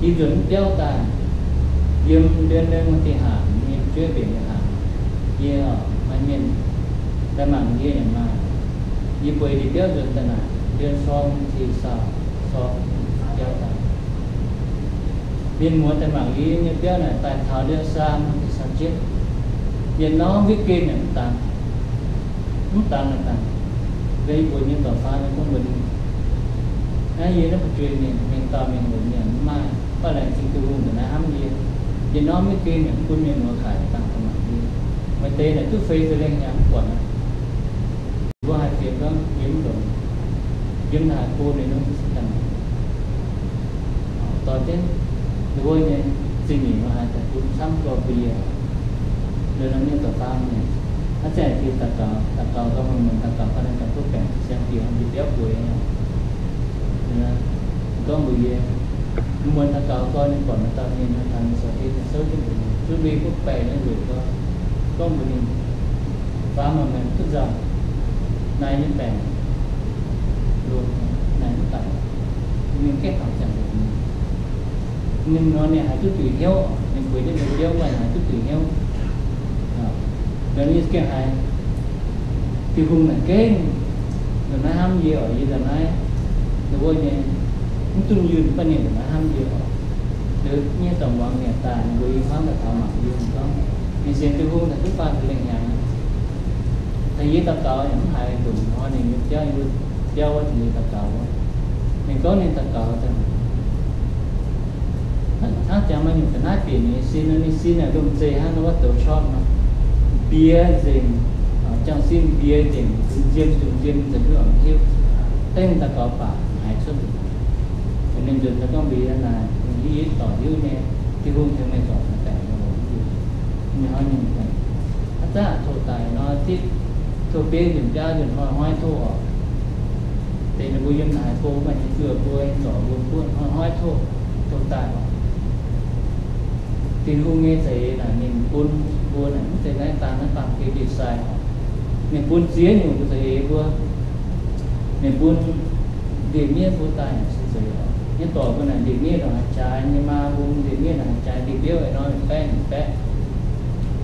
Yie nzuonx mv biauv daaih, yiem ndien nengh dih haanc, yiem jueiv mbenc dih haanc, yie maaih mienh daaih mangc yie yaac maaih. Yie bueix ndie-biauv nzuonx daaih naaic, ndien sorng cih saauh, sorng biauv daaih. Mienh muoz daaih mangc yie nyei biauv naaic daaih taux ndien saam cih saauh jienv. Yietc norm weekend yaac mv dangx, mv dangx naaic dangx. Yie mbuox nyei dorc faam nyei gorngv mbuox ninh, naaiv yie naaiv fu'jueiv mienh, mienh dauh mienh hoc mienh mv maaih, mv baac laengz zingh Tin-Hungh nzengc naaiv hnamv yie. Yietc norm weekend yaac mv bun mienh muoz kaaix dangx daaih mangc yie. Maaih deix naaic duqv Facebook yaac mv buatc aqv. Mbuo haih fienx gorngv yiem ndongc, yiem haaix go ninh nor se dangx. Dorh jienv ninh mbuo nyei zingh nyeic nor haaix daaih bun camv gorx bun yie. Liuz nor mienh dorc faam nyei, hnangv zanc jiex daux gaux, daux gaux gau, muonc muonc daux gaux gau, ninh ganh duqv baengc siang bieqc haaix bieqc biauv bueix. Gorngv mbuox yie, muonc daux gaux gau, ninh buatc maaih dauh mienh taux ninh sortie, ninh souv jienv mbuox ninh, zuqc lui butv baeqc nyei nzueic gau. Gorngv mbuox ninh, faam, meih mv duqv nzauh. Naaiv nyei baengc luoqc, naaiv mv daic. Ninh gaengh taux ziangh hoc ninh, ninh nor ninh haiz duqv duic hnyouv, ninh bueix jienv mbuo biauv mv baac ninh haiz duqv duic hnyouv. Liuz ninh gengh haiz Tin-Hungh naaic gengh ndongc naaiv hnamv yie oc, yie ndongc naaiv, ninh mbuo nyei Mv dunh yunh baac ninh mbuo hnamv yie oc. Liuz nyei dorngx muangx nyanc daaih, ninh mbuo i hmuangv daaih taux mangc yie gorngv, ninh sienx Tin-Hungh daaih duqv faah ziepc lengh hnyangx. Taux yie daux gaux yaac mv haiz ndongc hnoi ninh nyei biauv, biauv wuov tengx yie daux gaux wuov. Ninh gorngv ninh daux gaux hnangv jangx maaih nyungc ga'naaiv bieqc ninh nyei sin nor, ninh sin naaic lomh nzoih hnangv wuov douz shortv nor, mbiex nzengc, jangx sin mbiex nzengc, nziem nziem nzengc, mv hiuv. Dengh daux gaux baac haiz cuotv. Ninh nzuonx daaih gorngv mbuox yie naaic, ninh hiuv, yie doic hiuv nyei, Tin-Hungh tengx meih zorc naaiv baengc nor. Ninh hnoi ninh haaix zanc tov daaih nor, zipv tov bieiv nzunc biaav nzunc hnoi hnoi tov oc. Deix ninh mbuo yiem naaic bung maaih nyei zuoqv mbuo zorc mbuo buov hnoi hnoi tov, tov daaih oc. Tin-Hungh nyei za'eix naaic ninh bun mbuo naaic mv zeiz naaiv daan naaiv baamh gen ndie-sai oc. Ninh bun ziex nyungc mbuo za'eix mbuo. Ninh bun ndie-miev mbuo daaih naaic se za'eix oc. Nyei dorc mbuo naaic ndie-miev ndongc haaix jaaix, nyei maa mbuo ndie-miev ndongc haaix jaaix, ndie-mbiouv eix nor fai nyungc baeqv.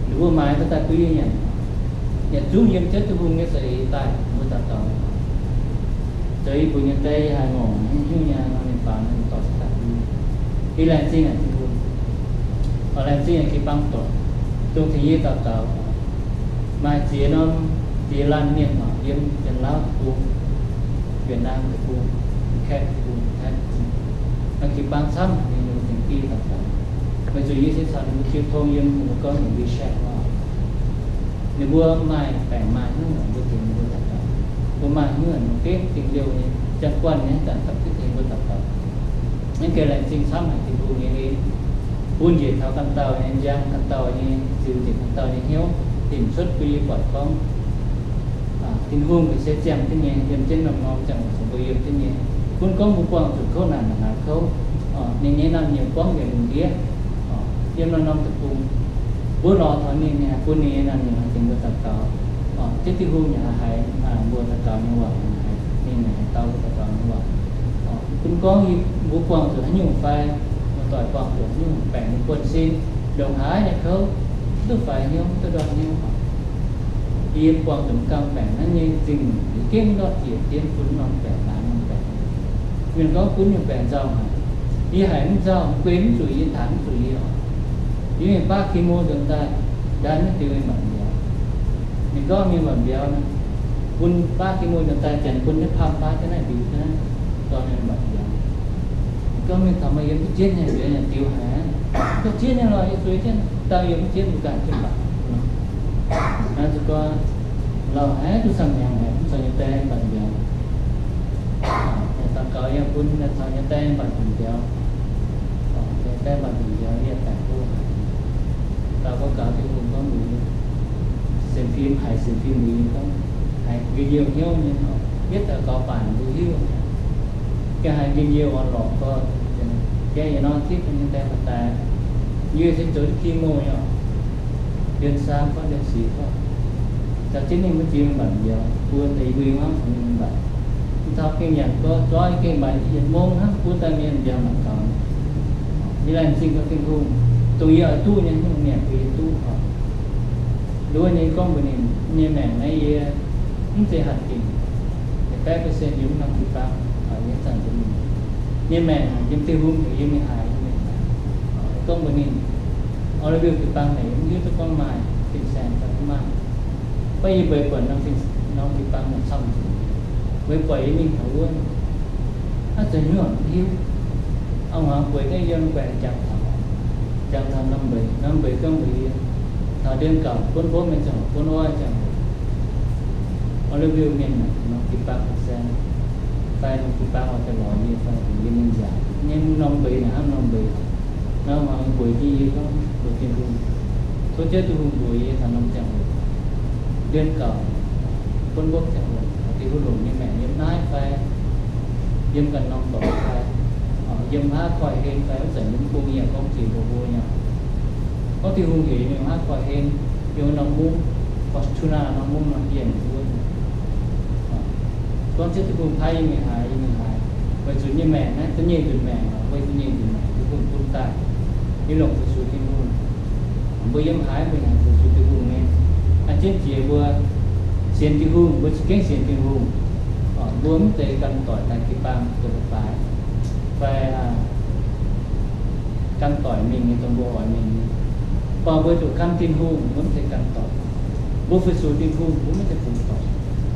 Ninh mbuo maaiz mbuo daaih bun yie nyanc. Yaac zungv yiem jienv Tin-Hungh nyei za'eix daaih mbuo daux gaux. Zoux yie mbuo nyei die, yie haiz ngorc hnyouv nyei nor, ninh faaux nor, ninh dorh jienv daaih bun yie. Yie laengz zingh haic Tin-Hungh. Oix laengz zingh haic jiu-baang doic, dongh tengx yie daux gaux. Maaih ziex norm, ziex laanh mienh oc, yiem Janx-Lauv deic-bung, Yietc-Naamh deic-bung, Kaeqv deic-bung, Taiv deic-bung, maaih jiu-baang camv haic, ninh mbuo tengx yie daux gaux. Weic zuqc yie se caux ninh mbuo jiu tong yiem, ninh mbuo gorngv ninh WeChat oc. Ninh mbuo maaih baengc maaih hnyouv, ninh mbuo tengx ninh mbuo daux gaux. Mbuo maaih hnyouv, ninh mbuo gengh dingh liouh nyei, janx-guanh nyei, zanc dapv jienv tengx mbuo daux gaux. Naaiv gengh laengz zingh camv haic Tin-Hungh nyei, bun njiec taux ganh dauh nyei njang, ganh dauh nyei ziux, njiec ganh dauh nyei hnyouv, dinc cuotv bun yie buatc gorngv Tin-Hungh se ziangh jienv nyei, yiem jienv norm-norm ziangh hoc mbuo yiem jienv nyei. Gunv gorngv mbuo buangh zuqc kouv naanc mangc gaax kouv, ninh nyei naamh nyouz buangv yietc lungh ndiev, yiem norm-norm deic-bung, mbuo lorz taux ninh, ninh haih bun ninh nyei naamh nyouz haih tengx mbuo daux gaux. Ziouv Tin-Hungh yaac haih haiz mbuo daux gaux nyei waac, ninh yaac haih dau mbuo daux gaux nyei waac. Gunv gorngv mbuo buangh zuqc haaix nyungc fai, muoz-doic buangh zuqc haaix nyungc baengc nyei buonv-sin, ndongc haaix nyungc kouv, mv duqv faix hnyouv, mv duqv ndortv hnyouv. Yie buangh zuqc ganh baengc naaiv nyei zingh, yie gengh ndortv jiex jienv bun norm baengc, naaiv norm baengc. Mienh gorngv gunv nyungc baengc nzauh haic. Yie haiz mv nzauh, guei mv zuqc yie, taanx mv zuqc yie oc. Yie mingh baav chemo nzuonx daaih, ndaam maiv diux mingh mbatc mbiauz. Ninh gorngv mingh mbatc mbiauz naaic, bun baav chemo nzuonx daaih, janx bun nyei pamv baav jienv naaiv, mbiuz jienv naaiv, dorh ninh mbatc mbiauz. Ninh gorngv mingh taux maaih yiem duqv jienv nyei, mbiauz yaac diux haic. Duqv jienv nyei lorqc, yie zueiz jienv, dauh yiem duqv jienv mbuo ganh jienv mbatc. Naaiv zuqc gorngv lauh haic, duqv camv hnyangx haic, mv caux nyei die mbatc mbiauz. Daux gaux yiem bun caux nyei die mbatc nzunc mbiauz. Nyei die mbatc nzunc mbiauz, yie baengc go haic. Gaux gorngv gaux, Tin-Hungh gorngv mbuox yie, sienx fim haic, sienx fim mbuox yie gorngv haiz njien-youh hnyouv nyei oc. Yietv daux gaux baac mbuo hiuv, gengh haiz njien-youh oix lorz gorx, gaengh yietc norm tipv nyei die mbatc daaih. Yie se zoux chemo nyei oc. Dienh saam gorngv, dienh sic gorngv, caux jienv ninh mbuo ziex mienh mbatc mbiauz, buo deix mbuo yie hnangv caux ninh mbatc. Mv taux gengh nyanc gorx zoih gengh mbatc yietc mong hnangv, buo daaih mienh mbiauz mangc gaux. Yie laengz zingh gorx Tin-Hungh, dongh yie oix duqv nyei hnyouv mienh bun yie duqv oc. Nduov nyei gorngv mbuox ninh, nyei maengc naaiv yie mv zeiz hatc dingc, yietc baeqv percent yiem norm jiu-baang, taux yie zanc nduov ninh nyei maengc yiem Tin-Hungh heuc yie mingh haaix, yie mingh haaix. Gorngv mbuox ninh, orv-la'wiev jiu-baang naaic yie mv hiuv duqv gorngv maaih fin-saeng fai mv maaih. Baac yie mbeix buatc norm jiu-baang naaic camv nzunc, mbeix buatc yie mingh taux wuov, aav zanc hnyouv mv hiuv. Aa, hmuangx bueix naaiv yiem guaengx jangx taux, jangx taux norm mbeix, norm mbeix gorngv mbuox yie, taux ndiev gauh buonv mbopv nyei ziangh hoc, buonv orv ziangh hoc, orv-la'wiev mienh naaic norm jiu-baang fin-saeng fai norm jiu-baang oix daaih lorz yie fai, yie mingh nziaauc nyei norm mbeix naaic hnangv norm mbeix. Naaiv hmuangx bueix jienv yie gorngv mbuox Tin-Hungh, tov Ziouv Tin-Hungh mbuox yie taux norm ziangh hoc, ndiev gauh buonv mbopv ziangh hoc, Tin-Hungh longc nyei maengc yiem naaiv fai, yiem ganh norm dorngx fai, yiem haav koiv-hlen fai, wuov zanc yiem bung yaac gorngv jiex mbuo mbuo nyei. Gorngv Tin-Hungh heuc yie mingh haav koiv-hlen, yiem norm mungv, Fortuna norm mungv norm yienh wuov. Gorngv Ziouv Tin-Hungh paaiv yie mingh haaix, yie mingh haaix. Weic zuqc nyei maengc naaiv za'nyeic nzunc maengc, weic za'nyeic nzunc maengc Tin-Hungh bun daaih. Yie longc fu-sux Tin-Hungh. Mbuo yiem haaix mbuo yaac fu-sux Tin-Hungh nyei. Aa, jienv jiex mbuo sienx Tin-Hungh, mbuo za'gengh sienx Tin-Hungh. Mbuo mv zeiz ganh doic daaih jiu-baang zoux leiz-baaix. fai gan doic mingh nyei dongh mbuo oix mingh nyei. Mv baac mbuo zuqc gan Tin-Hungh, mbuo maiv zeiz gan doic. Mbuo fu-sux Tin-Hungh, mbuo maiv zeiz fungx doic.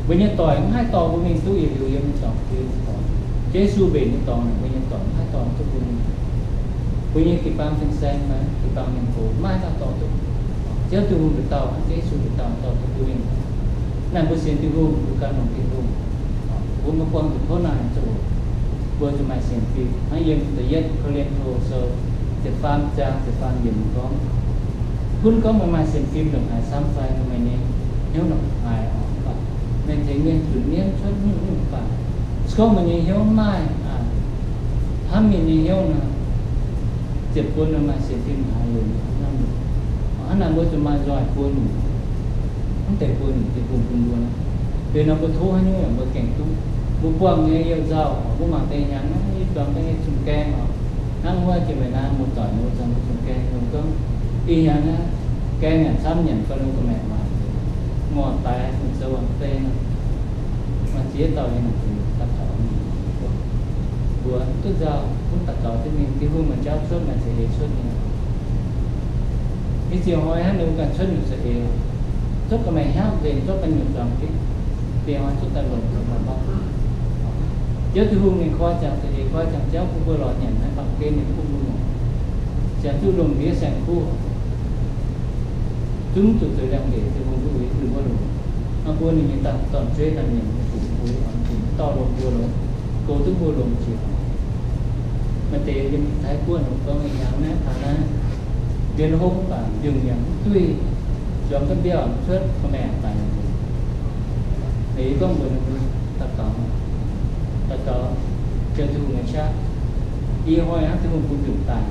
Mbuo nyei doic maiv haih dorh mbuo mingh duqv yietc liuz yiem nyei dorngx, yiem nyei dorngx. Yesu mbenc nyei dorngx, mbuo nyei doic maiv haih dorh duqv mbuo mingh. Mbuo nyei jiu-baang fin-saeng fai jiu-baang mienh gox maiv haih dorh duqv. Ziouv Tin-Hungh nduqc dauh, Yesu nduqc dauh dorh duqv mbuo mingh. Naaiv mbuo sienx Tin-Hungh, mbuo gan longx Tin-Hungh, mbuo maiv buangh zuqc tov naaic zoqc. Mbuo zuqc maaih sienx fim. Hnangv yiem da'yietv Ko^lin^to Sou ziepc faam zaang ziepc faam yiemc gorngv, gunv gorngv meih maaih sienx fim ndongc haaix camv fai, meih nyei hnyouv ndongc haaix oc, meih tengx mienh zunc mienv cuotv nyungc-nyungc baac, se gorngv meih nyei hnyouv maaih hnamv mienh nyei hnyouv nor, ziepc bun meih maaih sienx fim haaix lunx hnamv lunx. Hnangv naaic mbuo zuqc maaih nzoih buo nyungc, mv deix buo nyungc Tin-Hungh bun mbuo. Liuz nor mbuo tov haaix nyungc yaac mbuo gengh duqv. Mbuo buangh nyei youh nzauh, mbuo mangc deix hnyangx, yie zuangx daaih nyei zunc gaeng oc. Hnangv wuov jiex mbiaauc naaiv mbuo doic mbuo zuangx mbuo zunc gaeng, mbuo gorngv ih hnyangx naaiv gaeng yaac camv nyanc fai lungh ga'maeqc maaih, ngorc daix fungc zoux wangc deix nor, maaih ziex dauh nyei daux gaux mingh, mbuo duqv nzauh, mv daux gaux duqv mingh, Tin-Hungh maaih jauv cuotv, maaih za'eix cuotv nyei. Ih ziex hnoi hnangv ninh mbuo ganh cuotv nyungc za'eix, zuov ga'maeqc hnyouv nzengc, zuov ganh nyungc zuangx jienv, diex hnoi zuov daaih longc, longc mborqv. Ziouv Tin-Hungh ninh koi ziangx za'eix, koi ziangx jauv bun mbuo lorz nyanc naaiv baamh gen ninh bun mbuo muangx, ziangx zuqc longc ndiev saeng-kuv, zungv zuqc zoux liangx-ndeic Tin-Hungh bun mbuo longc. Hnangv mbuo ninh nyei dangh dorn-jueiv naaic nyiemc nyei fungx mbuo, ninh dorh longx mbuo longx, goux duqv mbuo longx jiex. Maaih deix yiem Taiv-Guoqv ninh gorngv ih hnyangx naaiv taux naaiv, mbienx hopv baac mbiungc yaac mv duih, zuangx duqv mbiauh cuotv ga'maeqc daic. Liuz yie gorngv mbuox ninh mbuo, daux gaux, daux gaux, ziouc Tin-Hungh nyei qaqv. Ih hnoi hnangv Tin-Hungh bun mbiungc daaih.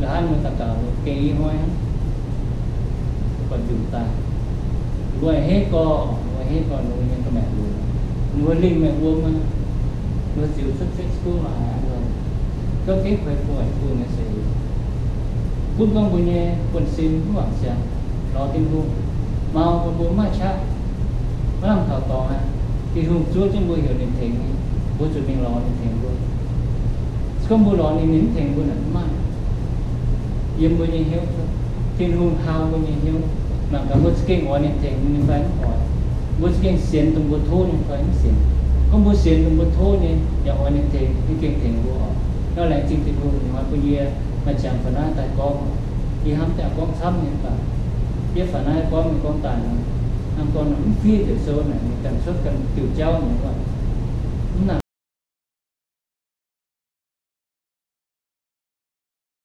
La'haaix mbuo daux gaux gengh ih hnoi hnangv, buatc mbiungc daaih. Mbuo a'hneiv gorx, mbuo a'hneiv gorx ninh mbuo nyei ga'maeqc luoqc, ninh mbuo lingh maengc wuom aqv. Ninh mbuo ziux cuotv Facebook la'haaix nor, gorngv gengh kuinx bun eix bun nyei se, gunv gorngv mbuo nyei buonv-sin mv wangc siangx lorz Tin-Hungh, mau bun mbuo mv maaih qaqv, maiv lamh kaux dorngx aqv. Tin-Hungh zuov jienv mbuo heuc ninh tengx nyei, mbuo zuqc mingh lorz ninh tengx mbuo. Se gorngv mbuo lorz ninh, ninh mv tengx mbuo naaic mv maaih. Yiem mbuo nyei hnyouv cuotv, Tin-Hungh hlaau mbuo nyei hnyouv. Mangc gaax mbuo za'gengh oix ninh tengx mbuo nyei fai mv oix. Mbuo za'gengh sienx dongh mbuo tov nyei fai mv sienx. Gorngv mbuo sienx dongh mbuo tov nyei, yaac oix ninh tengx, ninh gengh tengx mbuo oc. Nor laengz zingh Tin-Hungh ninh oix bun yie maaih qangx faaux naaiv daaih gorngv. Yie hnamv daaih gorngv camv nyei baac, yie faaux naaiv gorngv nyei gorngv daaih nor, hnangv gorngv nor mv fiev njiec sou naaic, ninh ganh cuotv ganh diuh jauv nyei oc.